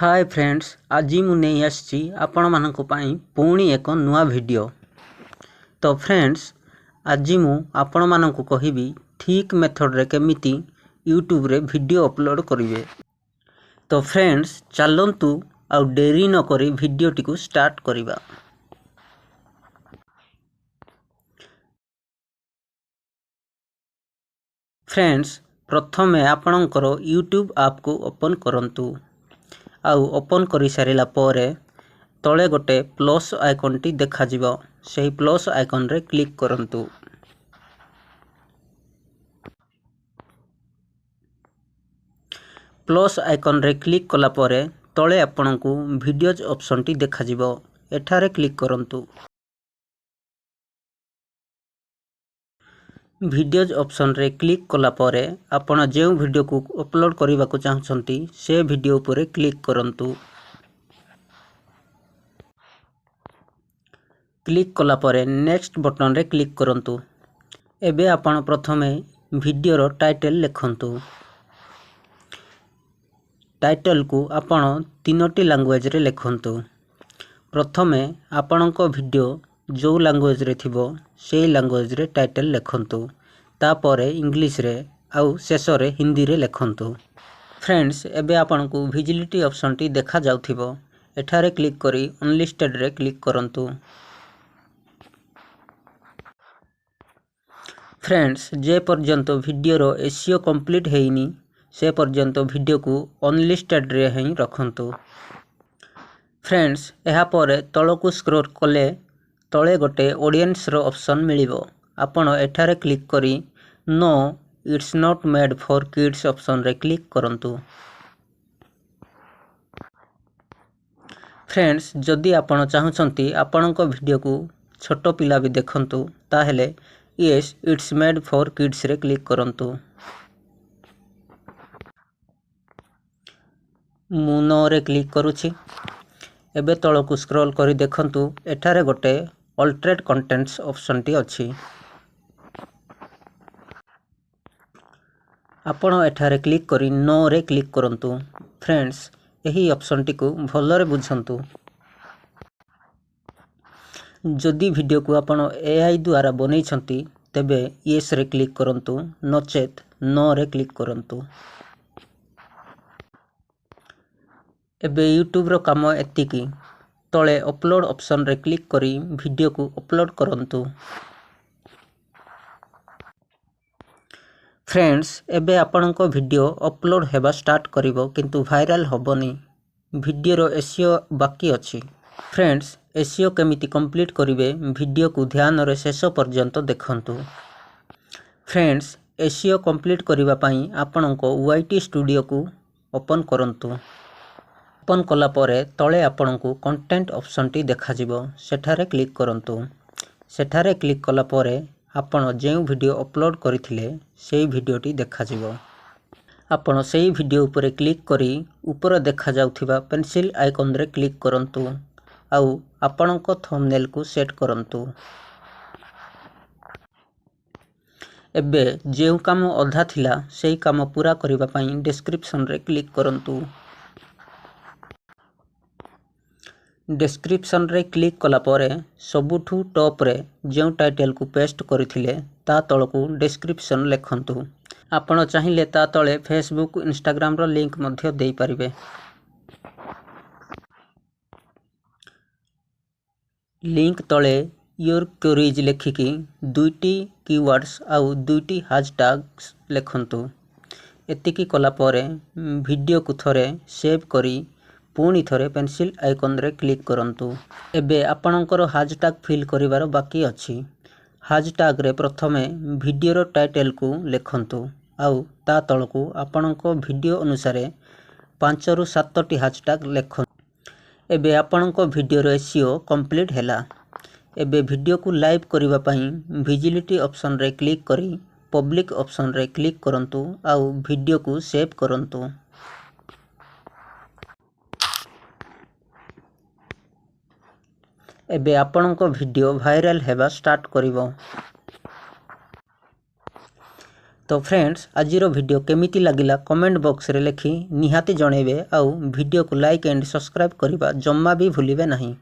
ହାଏ friends, ଆଜି ମୁଁ ନେଇ ଆସିଛି ଆପଣମାନଙ୍କ ପାଇଁ ପୁଣି ଏକ ନୂଆ ଭିଡ଼ିଓ। ତ ଫ୍ରେଣ୍ଡସ୍, ଆଜି ମୁଁ ଆପଣମାନଙ୍କୁ କହିବି ଠିକ୍ ମେଥଡ଼ରେ କେମିତି ୟୁଟ୍ୟୁବରେ ଭିଡ଼ିଓ ଅପଲୋଡ଼ କରିବେ। ତ ଫ୍ରେଣ୍ଡସ୍, ଚାଲନ୍ତୁ ଆଉ ଡେରି ନକରି ଭିଡ଼ିଓଟିକୁ ଷ୍ଟାର୍ଟ କରିବା। ଫ୍ରେଣ୍ଡସ୍, ପ୍ରଥମେ ଆପଣଙ୍କର ୟୁଟ୍ୟୁବ୍ ଆପ୍କୁ ଓପନ୍ କରନ୍ତୁ। ଆଉ ଓପନ୍ କରିସାରିଲା ପରେ ତଳେ ଗୋଟେ ପ୍ଲସ୍ ଆଇକନ୍ଟି ଦେଖାଯିବ, ସେହି ପ୍ଲସ୍ ଆଇକନ୍ରେ କ୍ଲିକ୍ କରନ୍ତୁ। ପ୍ଲସ୍ ଆଇକନ୍ରେ କ୍ଲିକ୍ କଲା ପରେ ତଳେ ଆପଣଙ୍କୁ ଭିଡ଼ିଓଜ୍ ଅପସନ୍ଟି ଦେଖାଯିବ, ଏଠାରେ କ୍ଲିକ୍ କରନ୍ତୁ। ଭିଡ଼ିଓଜ୍ ଅପସନ୍ରେ କ୍ଲିକ୍ କଲା ପରେ ଆପଣ ଯେଉଁ ଭିଡ଼ିଓକୁ ଅପଲୋଡ଼ କରିବାକୁ ଚାହୁଁଛନ୍ତି ସେ ଭିଡ଼ିଓ ଉପରେ କ୍ଲିକ୍ କରନ୍ତୁ। କ୍ଲିକ୍ କଲା ପରେ ନେକ୍ସଟ ବଟନ୍ରେ କ୍ଲିକ୍ କରନ୍ତୁ। ଏବେ ଆପଣ ପ୍ରଥମେ ଭିଡ଼ିଓର ଟାଇଟେଲ୍ ଲେଖନ୍ତୁ। ଟାଇଟଲ୍କୁ ଆପଣ ତିନୋଟି ଲାଙ୍ଗୁଏଜ୍ରେ ଲେଖନ୍ତୁ। ପ୍ରଥମେ ଆପଣଙ୍କ ଭିଡ଼ିଓ ଯେଉଁ ଲାଙ୍ଗୁଏଜ୍ରେ ଥିବ ସେଇ ଲାଙ୍ଗୁଏଜ୍ରେ ଟାଇଟେଲ୍ ଲେଖନ୍ତୁ, ତାପରେ ଇଂଲିଶରେ ଆଉ ଶେଷରେ ହିନ୍ଦୀରେ ଲେଖନ୍ତୁ। ଫ୍ରେଣ୍ଡସ୍, ଏବେ ଆପଣଙ୍କୁ ଭିଜିବିଲିଟି ଅପସନ୍ଟି ଦେଖାଯାଉଥିବ, ଏଠାରେ କ୍ଲିକ୍ କରି ଅନଲିଷ୍ଟେଡ଼ରେ କ୍ଲିକ୍ କରନ୍ତୁ। ଫ୍ରେଣ୍ଡସ୍, ଯେ ପର୍ଯ୍ୟନ୍ତ ଭିଡ଼ିଓର ଏସିଓ କମ୍ପ୍ଲିଟ୍ ହେଇନି ସେ ପର୍ଯ୍ୟନ୍ତ ଭିଡ଼ିଓକୁ ଅନଲିଷ୍ଟେଡ଼ରେ ହିଁ ରଖନ୍ତୁ। ଫ୍ରେଣ୍ଡସ୍, ଏହାପରେ ତଳକୁ ସ୍କ୍ରୋଲ୍ କଲେ ତଳେ ଗୋଟେ ଅଡ଼ିଏନ୍ସର ଅପସନ୍ ମିଳିବ। ଆପଣ ଏଠାରେ କ୍ଲିକ୍ କରି no it's not made for kids ଅପସନ୍ରେ click କରନ୍ତୁ। ଫ୍ରେଣ୍ଡସ୍, ଯଦି ଆପଣ ଚାହୁଁଛନ୍ତି ଆପଣଙ୍କ ଭିଡ଼ିଓକୁ ଛୋଟ ପିଲା ବି ଦେଖନ୍ତୁ, ତାହେଲେ ୟେସ୍ it's made for କିଡ଼୍ସରେ କ୍ଲିକ୍ କରନ୍ତୁ। ମୁଁ ନୋରେ କ୍ଲିକ୍ କରୁଛି। ଏବେ ତଳକୁ ସ୍କ୍ରୋଲ୍ କରି ଦେଖନ୍ତୁ, ଏଠାରେ ଗୋଟେ ଅଲ୍ଟରେଟ୍ କଣ୍ଟେଣ୍ଟସ୍ ଅପସନ୍ଟି ଅଛି। ଆପଣ ଏଠାରେ କ୍ଲିକ୍ କରି ନୋରେ କ୍ଲିକ୍ କରନ୍ତୁ। ଫ୍ରେଣ୍ଡସ୍, ଏହି ଅପସନ୍ଟିକୁ ଭଲରେ ବୁଝନ୍ତୁ। ଯଦି ଭିଡ଼ିଓକୁ ଆପଣ ଏଆଇ ଦ୍ୱାରା ବନେଇଛନ୍ତି ତେବେ ୟେସ୍ରେ କ୍ଲିକ୍ କରନ୍ତୁ, ନଚେତ୍ ନୋରେ କ୍ଲିକ୍ କରନ୍ତୁ। ଏବେ ୟୁଟ୍ୟୁବ୍ର କାମ ଏତିକି। ତଳେ ଅପଲୋଡ଼ ଅପସନ୍ରେ କ୍ଲିକ୍ କରି ଭିଡ଼ିଓକୁ ଅପଲୋଡ଼ କରନ୍ତୁ। ଫ୍ରେଣ୍ଡସ୍, ଏବେ ଆପଣଙ୍କ ଭିଡ଼ିଓ ଅପଲୋଡ଼ ହେବା ଷ୍ଟାର୍ଟ କରିବ, କିନ୍ତୁ ଭାଇରାଲ୍ ହେବନି। ଭିଡ଼ିଓର ଏସିଓ ବାକି ଅଛି। ଫ୍ରେଣ୍ଡସ୍, ଏସିଓ କେମିତି କମ୍ପ୍ଲିଟ୍ କରିବେ ଭିଡ଼ିଓକୁ ଧ୍ୟାନରେ ଶେଷ ପର୍ଯ୍ୟନ୍ତ ଦେଖନ୍ତୁ। ଫ୍ରେଣ୍ଡସ୍, ଏସିଓ କମ୍ପ୍ଲିଟ୍ କରିବା ପାଇଁ ଆପଣଙ୍କ ୱାଇଟି ଷ୍ଟୁଡ଼ିଓକୁ ଓପନ୍ କରନ୍ତୁ। ଓପନ୍ କଲା ପରେ ତଳେ ଆପଣଙ୍କୁ କଣ୍ଟେଣ୍ଟ ଅପସନ୍ଟି ଦେଖାଯିବ, ସେଠାରେ କ୍ଲିକ୍ କରନ୍ତୁ। ସେଠାରେ କ୍ଲିକ୍ କଲା ପରେ ଆପଣ ଯେଉଁ ଭିଡ଼ିଓ ଅପଲୋଡ଼ କରିଥିଲେ ସେଇ ଭିଡ଼ିଓଟି ଦେଖାଯିବ। ଆପଣ ସେଇ ଭିଡ଼ିଓ ଉପରେ କ୍ଲିକ୍ କରି ଉପରେ ଦେଖାଯାଉଥିବା ପେନ୍ସିଲ୍ ଆଇକନ୍ରେ କ୍ଲିକ୍ କରନ୍ତୁ ଆଉ ଆପଣଙ୍କ ଥମ୍ବନେଲ୍କୁ ସେଟ୍ କରନ୍ତୁ। ଏବେ ଯେଉଁ କାମ ଅଧା ଥିଲା ସେଇ କାମ ପୂରା କରିବା ପାଇଁ ଡେସ୍କ୍ରିପସନ୍ରେ କ୍ଲିକ୍ କରନ୍ତୁ। ଡେସ୍କ୍ରିପସନ୍ରେ କ୍ଲିକ୍ କଲା ପରେ ସବୁଠୁ ଟପ୍ରେ ଯେଉଁ ଟାଇଟେଲ୍କୁ ପେଷ୍ଟ କରିଥିଲେ ତା ତଳକୁ ଡେସ୍କ୍ରିପସନ୍ ଲେଖନ୍ତୁ। ଆପଣ ଚାହିଁଲେ ତା ତଳେ ଫେସବୁକ୍, ଇନଷ୍ଟାଗ୍ରାମର ଲିଙ୍କ୍ ମଧ୍ୟ ଦେଇପାରିବେ। ଲିଙ୍କ୍ ତଳେ your କ୍ୱେରିଜ୍ ଲେଖିକି ଦୁଇଟି କିୱାର୍ଡ଼ସ୍ ଆଉ ଦୁଇଟି ହାଜଟ୍ୟାଗ୍ସ ଲେଖନ୍ତୁ। ଏତିକି କଲା ପରେ ଭିଡ଼ିଓକୁ ଥରେ ସେଭ୍ କରି ପୁଣି ଥରେ ପେନ୍ସିଲ୍ ଆଇକନ୍ରେ କ୍ଲିକ୍ କରନ୍ତୁ। ଏବେ ଆପଣଙ୍କର ହାଜଟ୍ୟାଗ୍ ଫିଲ୍ କରିବାର ବାକି ଅଛି। ହାଜଟ୍ୟାଗ୍ରେ ପ୍ରଥମେ ଭିଡ଼ିଓର ଟାଇଟେଲ୍କୁ ଲେଖନ୍ତୁ ଆଉ ତା ତଳକୁ ଆପଣଙ୍କ ଭିଡ଼ିଓ ଅନୁସାରେ 5ରୁ 7ଟି ହାଜଟ୍ୟାଗ୍ ଲେଖନ୍ତୁ। ଏବେ ଆପଣଙ୍କ ଭିଡ଼ିଓର ଏସିଓ କମ୍ପ୍ଲିଟ୍ ହେଲା। ଏବେ ଭିଡ଼ିଓକୁ ଲାଇଭ୍ କରିବା ପାଇଁ ଭିଜିବିଲିଟି ଅପସନ୍ରେ କ୍ଲିକ୍ କରି ପବ୍ଲିକ୍ ଅପସନ୍ରେ କ୍ଲିକ୍ କରନ୍ତୁ ଆଉ ଭିଡ଼ିଓକୁ ସେଭ୍ କରନ୍ତୁ। ଏବେ ଆପଣଙ୍କ ଭିଡ଼ିଓ ଭାଇରାଲ୍ ହେବା ଷ୍ଟାର୍ଟ କରିବ। ତ ତ ଫ୍ରେଣ୍ଡସ୍, ଆଜିର ଭିଡ଼ିଓ କେମିତି ଲାଗିଲା କମେଣ୍ଟ ବକ୍ସରେ ଲେଖି ନିହାତି ଜଣାଇବେ ଆଉ ଭିଡ଼ିଓକୁ ଲାଇକ୍ ଆଣ୍ଡ ସବସ୍କ୍ରାଇବ୍ କରିବା ଜମା ବି ଭୁଲିବେ ନାହିଁ।